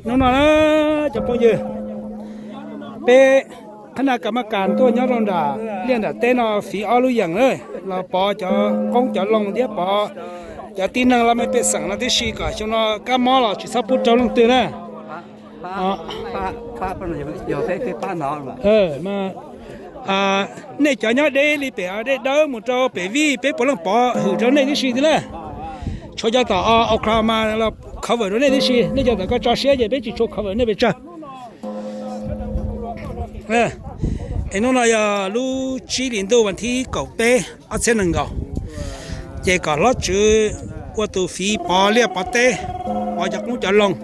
Hnub no na, cov phooj ywg, peb qhab na kas maj kas tuaj nyob rau nram liaj nram teb no fiv ob lub yeem na, los pov cov qoob cov loo thiab pov cov tib neeg laj mej pej xeem no tib si kom xyoo no kab mob los tsis txhob pub raug leej twg na. Nej cov nyob deb li pem dej dawb mus rau pem vij peb puav leej pov hwm rau nej tib si thiab na. Tshuav cov tom Oklahoma los cover rau nej tib si, nej cov tom koj tso siab ces peb tsis tshua cover nej pes tsawg. Es hnub no yog lub tsib hlis ntuj vas thib kaum peb ob txhiab nees nkaum, ces kom hlob tswv ua tus fiv pov liaj pov teb, pov cov qoob cov loo,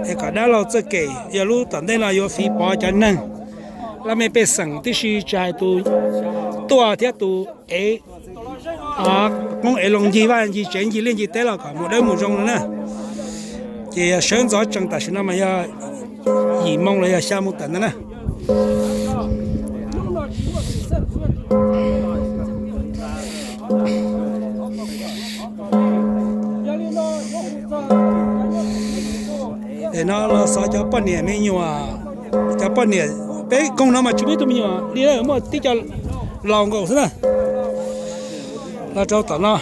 es kom dab laug txoj kev yog lub tom ntej no yuav fiv pov cov neeg laj mej pej xeem tib si, tsis hais tus tuaj thiab tus ev qoob ev loo ncig vaj ncig tsev ncig liaj ncig teb los kom mus dawb mus zoo no na. Ces sawv ntxov tsees tam sim no mas yog yim moo los yog xya moo tawm ntawd na. Es no los xov cov poj niam me nyuam, cov poj niam peb koog no mas tsis muaj ib tug me nyuam li, muaj tib co laus nkaus xwb na. Los rau tom no.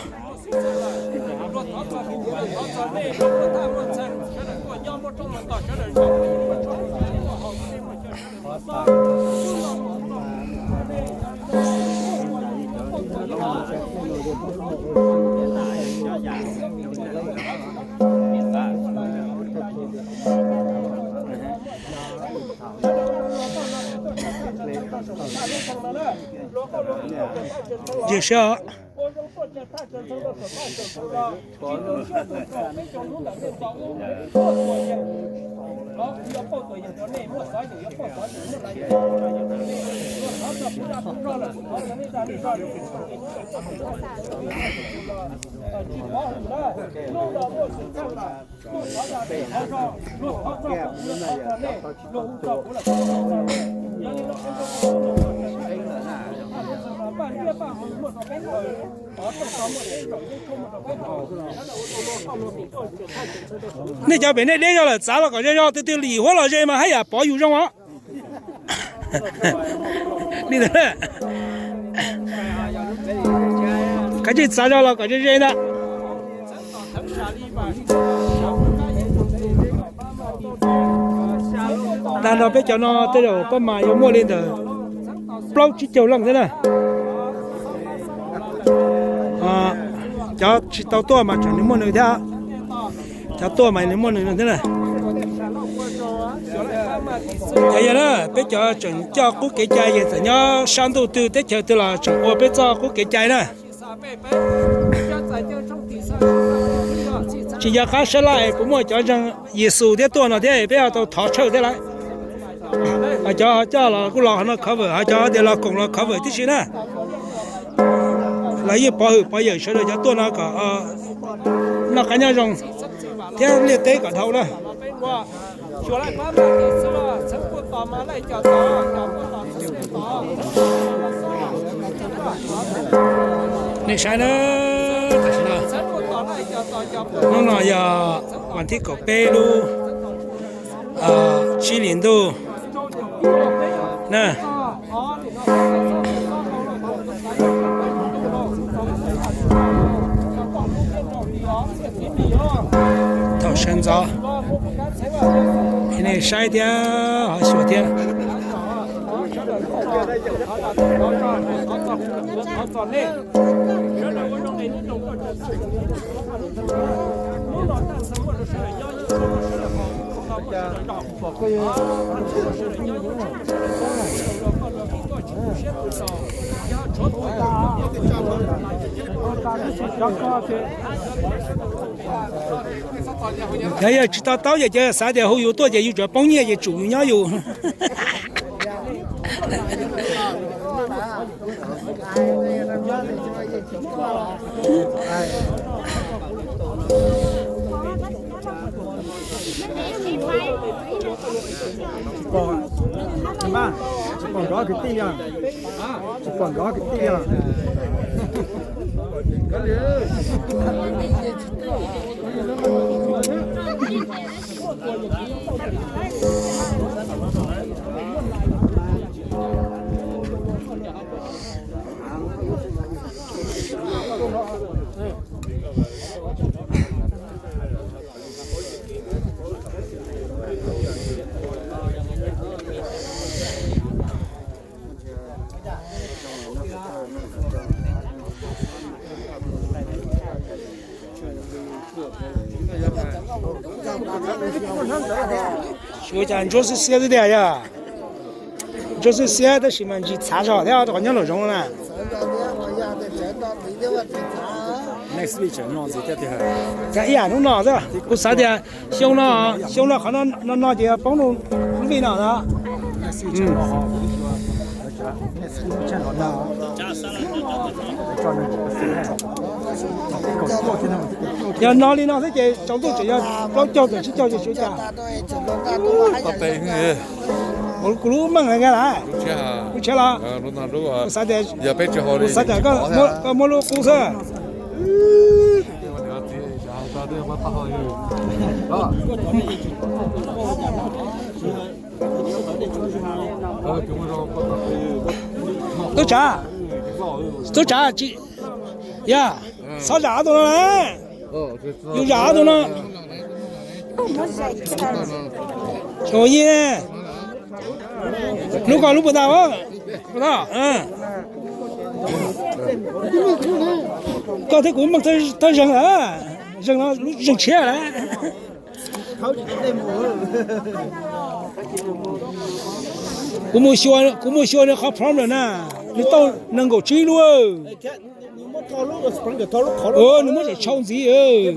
Ntsia saib os. Nej cov pem nej deb zog lawm txav los kom ze zog, tus twg yim huab los ze mas haj yam pov yus zoo os. Li ntawd, kav tsij txav zog los kom ze ze ntag. Tag nrho peb cov no tej zaum pab mas yuav muaj li ntawm plaub tsib caug leej thiab na. Cov tsis tau tuaj mas tseem nws muaj nws thiab. Cov tuaj mas nws muaj nws thiab na. Cov yog na, peb cov tseem coj qub kev cai ces txawm nyob sab ntuj twg teb chaws twg los tseem ua peb txoj qub kev cai na. Tsis nco qab sab laj es puas muaj cov ntseeg Yexus thiab tuaj no thiab peb ho tau thov tshawj thiab lawm. Cov ho coj los kuj los no cover, ho cov tias los koom los cover tib si na. Los yeej pov hwm pov yawm sawv daws cov tuaj no kom noj qab nyob zoo thiab liaj teb kom dhau na. Nej saib na, tam sim no, hnub no yog vas thib kaum peb lub tsib hlis ntuj na. Thaum sawv ntxov nej saib thiab ho xyuas thiab. Yog, yog tsis to taub ces xav tias hu yus tuaj ces yus tsuas poob nyiaj ces tsum yus nyob yus. Tsis pom, tsis pom nkawd kwv tij os. Tsis pom nkawd kwv tij os. Xyov cas ntsuab xiab xiab xwb tiag yog. Ntsuab xiab xiab tab sis mas ntsis txhav zog thiab rau qhov nyob nraum zoov na. Cas ib yam hnub no xwb, kuv xav tias xyoo no, xyoo no qhov no no ces poob rau lub vij no na. Yog no li no xwb ces tsaus ntuj tseem yog plaub caug tawm tsib caug ces xyov cas. Kuv lub meej heev los? Lub tshiab los? Kuv xav tias, kuv xav tias koj muab lub qub xwb. Tub tsav, tub tsav, yog, txhob zam ob tug no na. Yus zam ob tug no. Hnub ko lub puas tau? Koj thiab kuv meej thawj zeeg lawm, zeeg no lub zeeg tshiab lawm. Kuv mus xyuas nws qhov problem na, nws tau nees nkaum tsib lub. Nws muab tseem tshau ntxiv.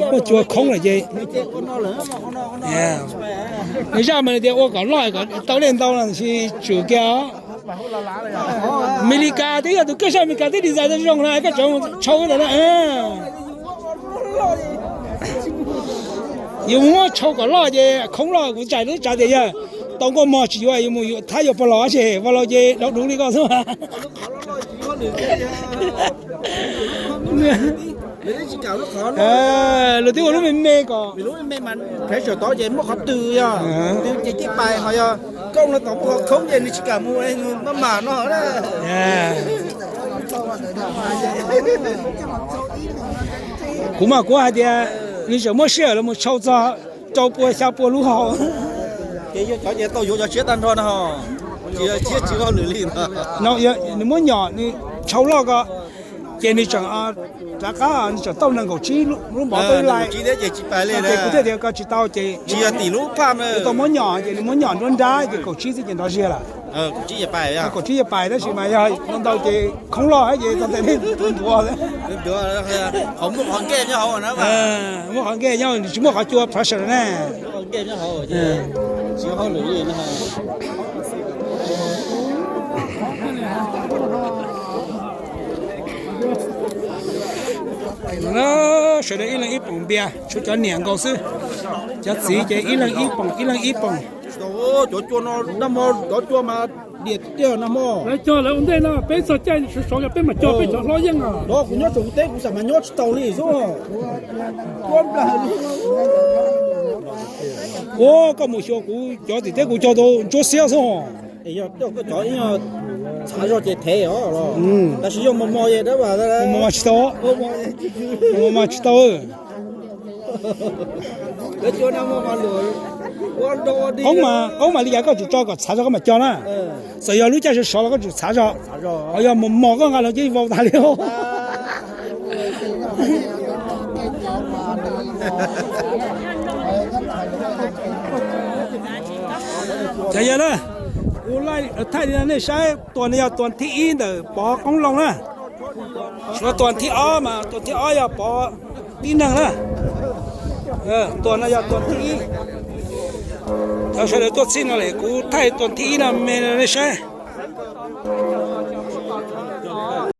Muaj cua khoob lawm ces. Nws zaj mas nws tias ua kom loj kom tau dej ntau no sis tsum kiag. Amelikas twb yog tus kawj sab Amelikas twb design zoo na, koj tseem tshau ntawm no. Yus mus muab tshau kom loj ces khoob loj, kuv txais lub tsav tias yog tau nkauj mog tsis yuav, yus mus yuav thab yuav pog los ces pog los ces dau dub li koj xwb. Lawv twb ua lub me me kom. Tod ces muaj qhov twg yog twg ces cib pais ho yog koj ua no tom muaj qhov khoob ces nws tsis kam mus maj mam no. Kuv mas kuv hais tias nws tseem muaj sij hawm los mus tshau txog rau pua xya pua lub hau. Ces yog cov ces tau yuav cov tshiab tag nrho no, tsis yog tshiab tsis hauj lwm li no. Nws muab nyom nws tshau loj ko, ces nws tseem rov qab nws tseem tau nees nkaum tsib lub npov tau lais. Ces kuv thiaj tias koj tsis tau ces tsis yog tim lub phaj na, tau muab nyom ces nws muab nyom nruab nrab ces kaum tsib xwb ces nrov ziag lawm. Kaum tsib yav pais tab sis mas yog ntau ces khoob loj ces tau tes nej tuav ntuav. Muab qhov nkej nyob tsis muaj qhov cua pressure na. Sawv daws ib leeg ib poom npias, tshuav cov niam nkaus xwb. Cov txiv ces ib leeg ib poom ib leeg ib poom. Cov cua no nag hmo, cov cua mas diam tiag nag hmo. Lawv cog lawv ua ntej no, peb txog caij sov sov peb mam cog peb cov hlob yeej os. Kuv nyob tsev kuv teb kuv xam mas nyob tsis tau li xwb. Ua koj mus xyuas kuv cov tim teb kuv cog tau ntsuab xiab xwb. Yog koj cov txhav zog ces thev os, tab sis yog mos mos es dab mos mos tsis tau, mos mos tsis tau. Qoob mas li cas koj tsum tso kom txhav zog koj mam cog na. Txawm yog lub caij sov sov los koj tsum txhav zog. Ho yog mos mos koj nqa los ces vau tas li. Cov yawg na, kuv laij thaij li no nej saib, tuas no yog tuas thib ib ntawm Pov Qoob Loo na. Tshuav tuas thib ob mas tuas thib ob yog Pov tib neeg na. Tuas no yog tuas thib ib. Cov sawv daws tuaj txhij no lawm kuv thaij tuas thib ib no me nej saib.